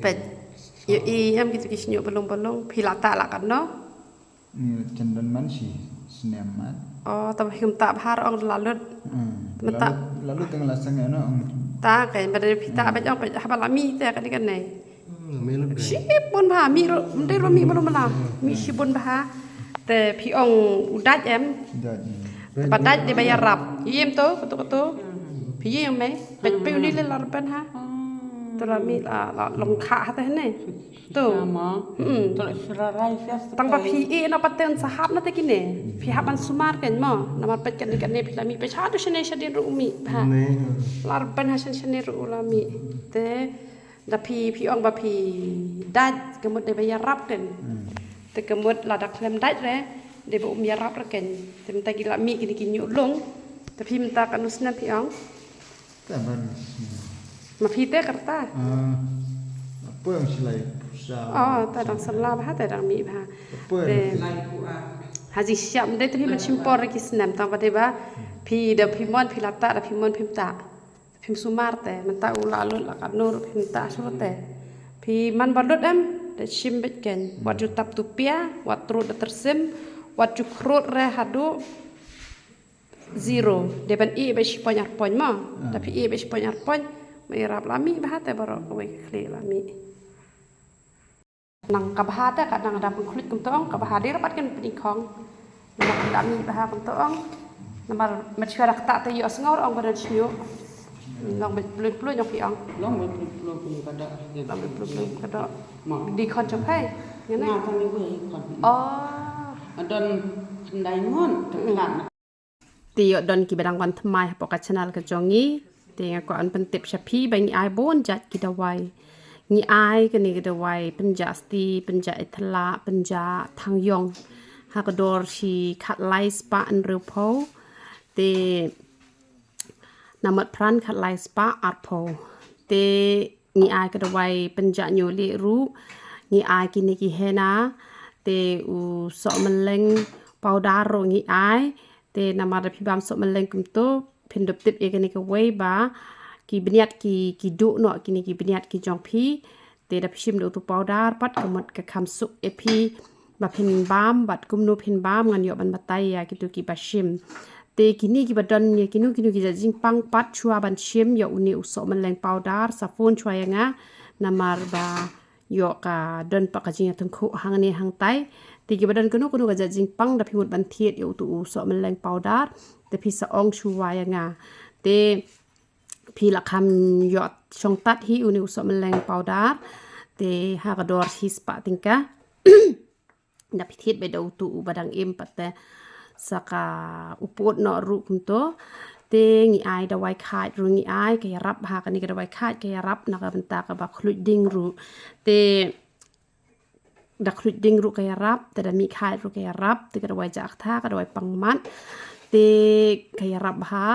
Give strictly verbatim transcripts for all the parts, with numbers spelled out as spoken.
Peit. Ïohi em kitu ki shñiuh ba long ba long. Phi la tah la katno? Ni chan don man shi snem mat. Oh, tang ba phi ym tah bha ruh ong la lut. Hmm. La lut tang la seng ïa no ong. Tah kein, ba dei phi tah ba ong peit haba la mih te kane kane. Shibun bha, mih ruh, ym dei ruh mih ba long ba la. Mih shibun bha. Te phi ong u dait em. Dait. Te ba dait dei ba ïarap. Ïohi em to, kato kato. Phi ïohi em me. Peit peit uni le la rben ha. To la mih la la long kha ha te ne. To. Ama. Mm. To la srarai sias. Tang ba phi ïeh na pateng sahap na te kine. Phi hap ban sumar kein mo. Namar peit kane kane phi la mih peit haduh shane shadien ruh u mih bha. La rben ha shane shane ruh u la mih. Te da phi phi ong ba phi dait ka mut dei ba ïarap kein. Te ka mut lada khlem dait re dei ba um ïarap re kein. Te mynta ki la mih kine ki ñiuh lung. Te phi mynta katno snem phi ong? Te ban snem. Ma phi te kata. Ah. Apa yang silai pusat? Oh, te dang samla bha te dang mih bha. Apa Te yang ha jingshah ym dei te phi ban shim por ki snem tang ba dei ba phi da phi mon phi la tah da phi mon phim tah. Phim sumar te mynta u la lut la katno ruh phim tah shuh te. Phi man ba lut em te shim beit kein wat ju tap tu pia wat trud da tyrsim wat ju khrud re haduh zero. Dei ban ïeh beit shi point ar point mo. Da phi ïeh beit shi point ar point ma ïarap la mih bha te baroh kawei ka khlieh la mih. Nang ka bha te ka nang da pynkhluit kumto ong ka bha dei ruh pat kan pynkhong. Namar ka da mih bha kumto ong. Namar mat shwa da kata te ïoh sngew ong ba don shñiuh. Long beit plun plun ong phi ong. Long beit plun plun pun ka da. Long beit plun plun ka da. Ma. Di khon jong phi. Ngene. Nga kan ni wei kan. Oh. Adon khyndai ngut. Tengkhlad. Te ïoh don kiba dang wan thymmai hapoh ka channel ka jong ngi. Te nga kwah ban pyntip sha phi ba ngi ai bun jait ki dawai. Ngi ai kane ka dawai pynjah sti, pynjah ithla, pynjah thang ïong. Ha ka dor shi khatlai spah hynriewphew. Te namot pran khatlai spah arphew. Te ngi ai ka dawai pynjah ñiuh lieh ruh. Ngi ai kine ki henna. Te u sohmylleng powder ruh ngi ai. Te namar da phi bam sohmylleng kumto phin dup tip ïa kane kawei ba ki bniat ki, ki duh noh kine ki bniat ki jong phi. Te da phi shim da utu powder pat ka mut ka kham suk ïa phi ba phin bam bad kumno phin bam ngan ïoh ban batai ïa kitu kiba shim. Te kine kiba don ïa kino kino ki jait jingpang pat shuwa ban shim ïa une u sohmylleng powder sa phone shuwa ïa nga namar ba ïoh ka don pat ka jingïatyngkhuh hangne hangtai. Te kiba don kano kano ka jait jingpang da phi mut ban thied ïa utu u sohmylleng powder te phi sa ong shuwa ïa nga. Te phi la kham ïoh shong tat hi une u sohmylleng powder. Te ha ka dor shi spah tyngka. Da phi thied beit da utu uba dang im pat te sa ka u pud noh ruh kumto. Te ngi ai dawai khait ruh ngi ai ka ïarap ha kane ka dawai khait ka ïarap na ka bynta kaba khluit ding ruh. Te da khluit ding ruh ka ïarap, te da mih khait ruh ka ïarap, te ka dawai jah ktha, ka dawai pang mat, te ka ïarap bha,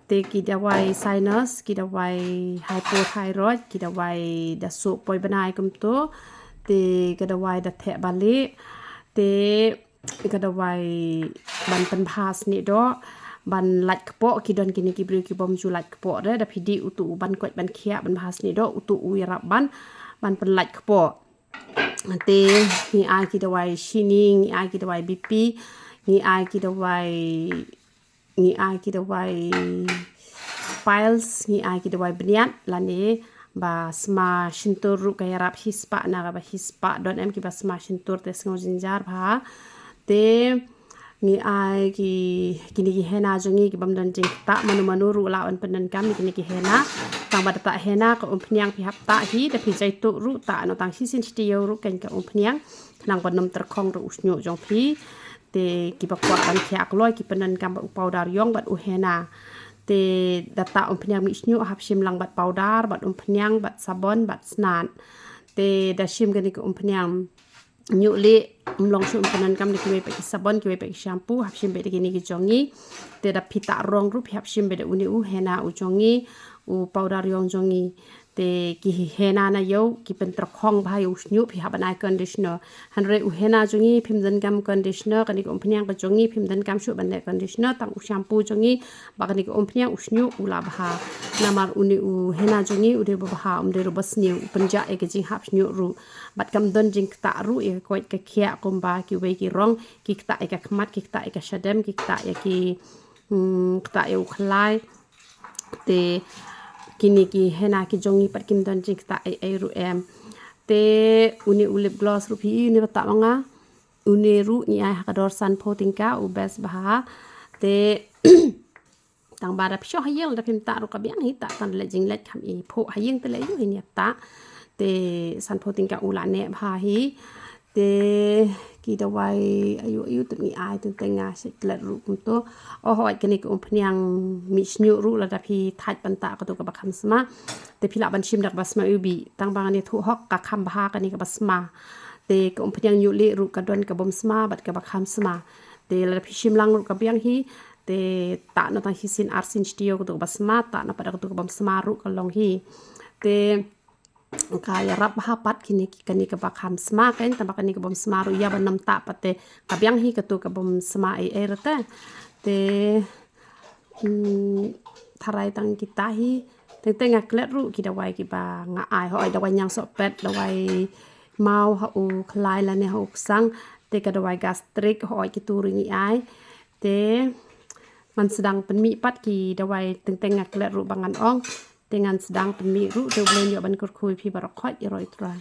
te ki dawai sinus, ki dawai hypothyroid, ki dawai da suh poi bnai kumto, te ka dawai da theh balieh, te ka dawai ban pynbha snieh doh, ban lait kpoh, ki don kine ki briew ki bym ju lait kpoh re, da phi dih utu u ban koit ban khiah ban bha snieh doh, utu u ïarap ban, ban pynlait kpoh. Te ngi ai ki dawai shini, ngi ai ki dawai B P, ngi ai ki dawai, ngi ai ki dawai piles, ngi ai ki dawai bniat, lane ba sma shyntur ruh ka ïarap hi spah na kaba hi spah don em kiba sma shyntur te sngew jynjar bha. Te ngi ai ki, kine ki henna jong ngi ki bym don jingktah mano mano ruh lah ban pyndonkam ïa kine ki henna. Tang ba da tah henna ka umphniang phi hap tah hi, da phi jaituh ruh tah noh tang shisien shi taïew ruh kein ka umphniang. Khnang ban ym tyrkhong ruh u shñiuh jong phi. Te kiba kwah ban khiah kloi ki pyndonkam bad u powder ïong bad u henna. Te da tah umphniang mih shñiuh hap shim lang bad powder bad umphniang bad sabon bad snat. Te da shim kane ka umphniang ñiuh lieh, ym long shuh, ym pyndonkam da kiwei pat ki sabon, kiwei pat ki shampoo, hap shim beit da kine ki jong ngi. Te da phi tah rong ruh phi hap shim beit da une u henna u jong ngi, u powder ïong jong ngi. Te ki henna na ïew ki pyntrkhong bha ïa u shñiuh, phi hap ban ai conditioner. Hynrei u henna jong ngi phim donkam conditioner, kane ka umphniang ka jong ngi phim donkam shuh ban leh conditioner, tang u shampoo jong ngi bad kane ka umphniang, u shñiuh u la bha. Namar une u henna jong ngi u dei ba bha, um dei ruh ba sniew, u pynjah ïa ka jinghap shñiuh ruh. Bad kam don jingktah ruh ïa ka koit ka khiah kumba kiwei ki rong, ki ktah ïa ka khmat, ki ktah ïa ka shadem, ki ktah ïa ki, hmm, ktah ïa u khlai. Te kine ki henna ki jong ngi pat kim don jingktah ei ei ruh em. Te une u lip gloss ruh phi i une ba tah ma nga. Une ruh ngi ai ha ka dor sanphew tyngka, u best bha. Te tang ba da phi shu ha ïing, da phim tah ruh ka biang hi, tah tang da leh jingleh kham i phuh ha ïing te leh ïoh hi nia tah. Te sanphew tyngka u la neh bha hi. Te ki dawai aïu aïu tip ngi ai, teng teng nga shet klet ruh kumto. Oh, hooid, kane ka umphniang mih shñiuh ruh lada phi thait ban tah kato kaba kham sma, te phi lah ban shim da kaba sma iwbih. Tang ba ngan ïathuh hok ka kham bha kane kaba sma. Te ka umphniang ñiuh lieh ruh ka don ka bym sma bad kaba kham sma. Te lada phi shim lang ruh ka biang hi. Te tah noh tang shisien arsien shtiew kato kaba sma, tah noh pat da kato ka bym sma ruh ka long hi. Te ka ïarap bha pat kine ki, kane kaba kham sma, kan, tang ba kane ka bym sma ruh ïa ban ym tah pat te ka biang hi kato ka bym sma ei ei rta. Te, hmm, tharai tang kita hi. Teng teng nga klet ruh ki dawai kiba nga ai, hooid, dawai ñiang sohpet, dawai maw ha u khlai lane ha u ksang. Te ka dawai gastric, hooid, kitu ruh ngi ai. Te ngan sdang pynmih pat ki dawai, teng teng nga klet ruh ba ngan ong. Te ngan sdang pynmih ruh, te U Blei un ïoh ban kyrkhu ïa phi baroh khoit, ïaroh ïa U Trai.